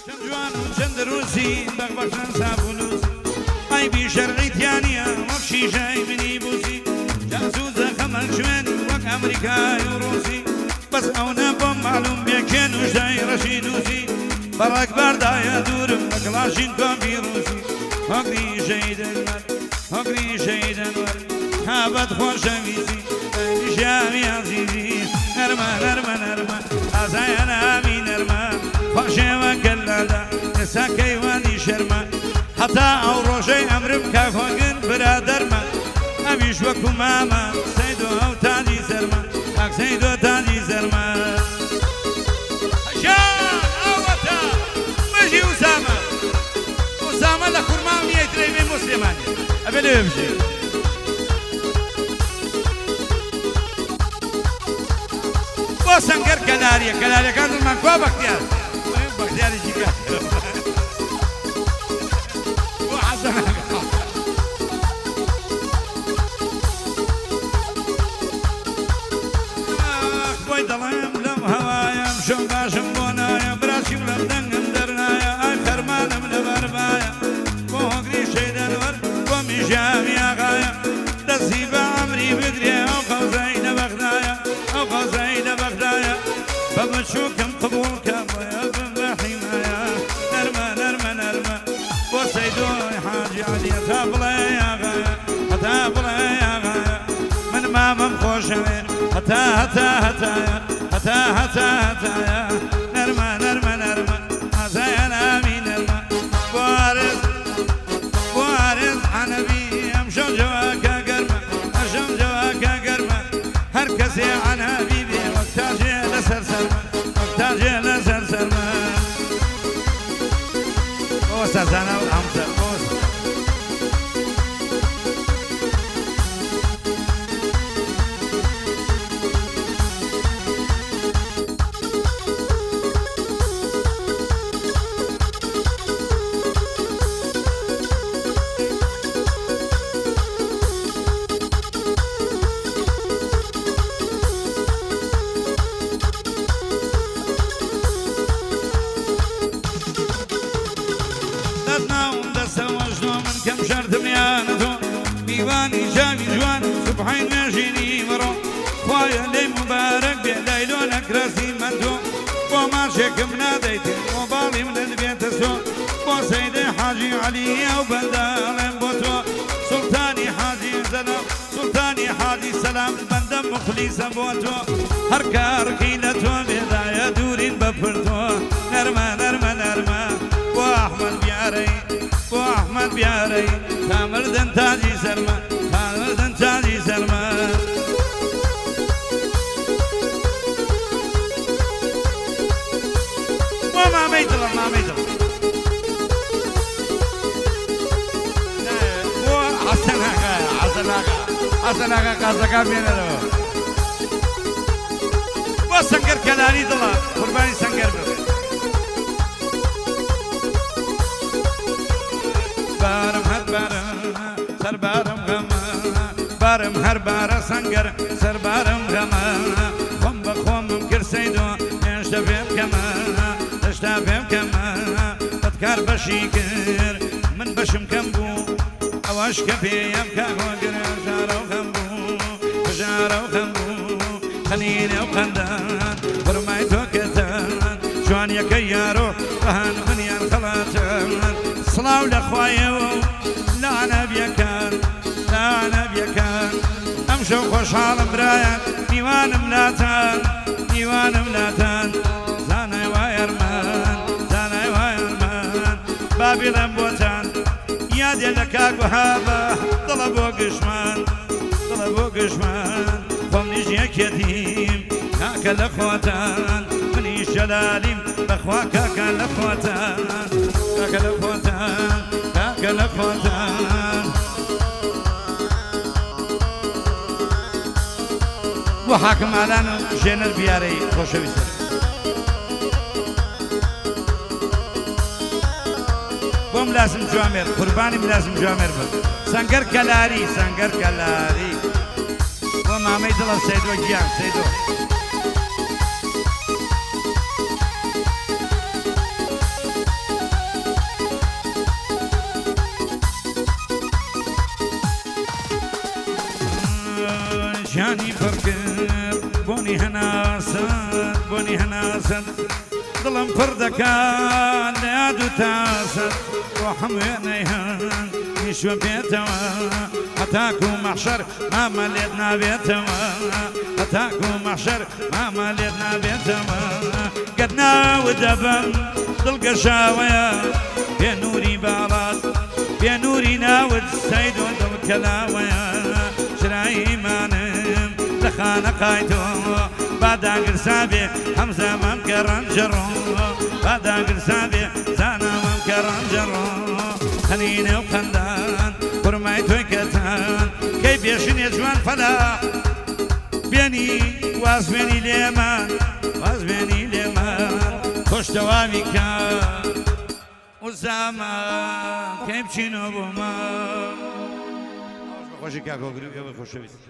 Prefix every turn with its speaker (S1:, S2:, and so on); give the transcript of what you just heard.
S1: چەند جوان و چەند دروستی بەخ بەخشن ساف و لوسی عەیبی شەرعی تیا نییە وەک شیشەی منی بوسی جاسوسە خەمەک شوێنی وەک ئەمریکای و ڕوسی بەس ئەونە بۆم مەعلوم بێ کێ نوشتەی ڕەشی نوسی بە ڕەگباردایە دوورم بە کڵاشین کۆفی ڕوسی هۆگری شەهید ئەنوەر هۆگری شەهید ئەنوەر هابەت خۆشەویستی ژیانی ئازیزی نەرمە نەرمە نەرمە ئازایە نامی نەرمە خۆشێوە گەلادا ئێستا کەیوانی شەرمە هەتا ئەو ڕۆژەی ئەمرم کاک هۆگر برادەرمە ئەویش وەکو مامە سەیدۆ ئەو تاجی سەرمە کاک سەیدۆ تاجی سەرمە. هەژار ئەوەتا بژی ئوسامە ئوسامە لە خورماو نییە ئیتر ئەیبەین بۆ سلێمانی ئەبێ لەوێ بژی. بۆ سەنگەر کەلاریە کەلاریەکان دڵمان کوا بەختیار بەختیارێکی کات بۆ حەسەن ئاخ بۆی دەڵێم لەم هەوایەم شەو باشم بۆ نایە براچیم لەم دەنگم دەرنایە ئای خەرمانم لەبەر بایە بۆ هۆگری شەیدەنوەر بۆ میژاوی ئاغایە دەستی بە عەمری بگرێ ئەو قەوزەی لە بەغدایە ئەو قەوزەی لە بەغدایە بە بچووکم قبوڵ کە بۆیە بم بە حیمایە نەرمە نەرمە نەرمە بۆ سەیدۆی حاجی عەلی هەتا بڵێ ئاغایە هەتا بڵێ ئاغایە من مامەم خۆشەوێ هەتا هەتا هەتایە هەتا هەتا هەتایە نەرمە نەرمە نەرمە ئازایە نامی نەرمە بۆ ئارێز بۆ ئارێز عەنەبی ئەمشەو جەواکە گەرمە ئەشەم جەواکە گەرمە هەر کەسێ عەنەبی بێ وەک تاجێ لەسەر سەرمە وەک تاجێ لەسەر سەرمە بۆ سازانە و ئەمزە بۆ دەست ناوم دەستەوەژنۆ من کەم شەرتم نیانە تۆ میوانی چاوی جوان سوبحەی نوێژی نیوەڕۆ خوایە لێی موبارەک بێ لایلۆ نەکرەسی من تۆ بۆ ماچێکم نادەیتێ مۆباڵیم لەت بێتە سۆ بۆ سەیدەی حاجی عەلی ئەو بەندە ئەڵێم بۆ تۆ سوڵتانی حاجی زەلام سوڵتانی حاجی سەلام بەندە موخلیسە بۆ تۆ هەر کارکی لە تۆ بێدایە دوورین بە پرتۆ نەرمە نەرمە نەرمە بۆ ئەحمەد بیارەی بۆ ئەحمەد بیارەی تا مردن تاجی سەرمە تا مردن تاجی سەرمە. بۆ مامەی دڵم مامەی دڵم بۆ حەسەن ئاغا حەسەن ئاغا حەسەن ئاغا قازەکان بێنەرەوە بۆ سەنگەر کەلاری دڵە قوربانی سەنگەر بم بارم هەر بارە سەربارم غەمە بارم هەر بارە سەنگەر سەربارم غەمە خۆم بە خۆمم کرد سەیدۆ هێشتا پێم کەمە هێشتا پێم کەمە بەدکار بەشی کرد من بەشم کەم بوو ئەوەش کە پێیم کاک هۆگر ژارە و خەم بوو ژارە و خەم بوو خەنینێ و خەندان خورمای تۆ کەتان جوانیەکەی یارۆ بەهان منیان خەڵاتان سڵاو لە خوایەوە و لە عەنەبیەکان لە عەنەبیەکان ئەمشەو خۆشحاڵم برایان میوانم لاتان میوانم لاتان زانای وای ئەرمان زانای وای ئەرمان با بیڵێم بۆتان یادێ لە کاک وەهابە دڵە بۆ گشتمان دڵە بۆ گشتمان خۆم نیش یەکێتیم کاکە لە خۆتان منیش جەلالیم بەخوا کاکە لە خۆتان کاکە لە خۆتان کاکە لە خۆتان بۆ حاکم ئالان و ژێنەر بیارەی خۆشەویستم. بۆم لازم جوامێر قوربانی ملازم جوامێر بم سەنگەر کەلاری سەنگەر کەلاری بۆ مامەی دڵە سەیدۆ گیان سەیدۆ. ژیانی پڕ کرد بۆنی هەناسەت بۆنی هەناسەت دڵم پڕ دەکات لە یاد و تاسەت ڕۆحم وێنەی هەن نیشوە پێتەوە هەتاکو مەحشەر مامە لێت نابێتەوە هەتاکو مەحشەر مامە لێت نابێتەوە گەر ناوت دەبەم دڵ گەشاوەیە بێ نوری باڵات بێ نوری ناوت سەیدۆ دڵ کەلاوەیە چرای ئیمانم لە خانەقای تۆ با داگرسابێ هەمزە مەمکە ڕەنجەڕۆ با داگرسابێ زانا مەمکە ڕەنجەڕۆ خەنینە و خەندان خورمای تۆی کەتان کەی پێشینێ جوان فەلاح بێنی واز بێنی لێمان واز بێنی لێمان تۆش تەواوی کە ئوسامە کەی بچینەوە بۆ ماڵ. خۆشی کاک هۆگر و ئێوەی خۆشەویست.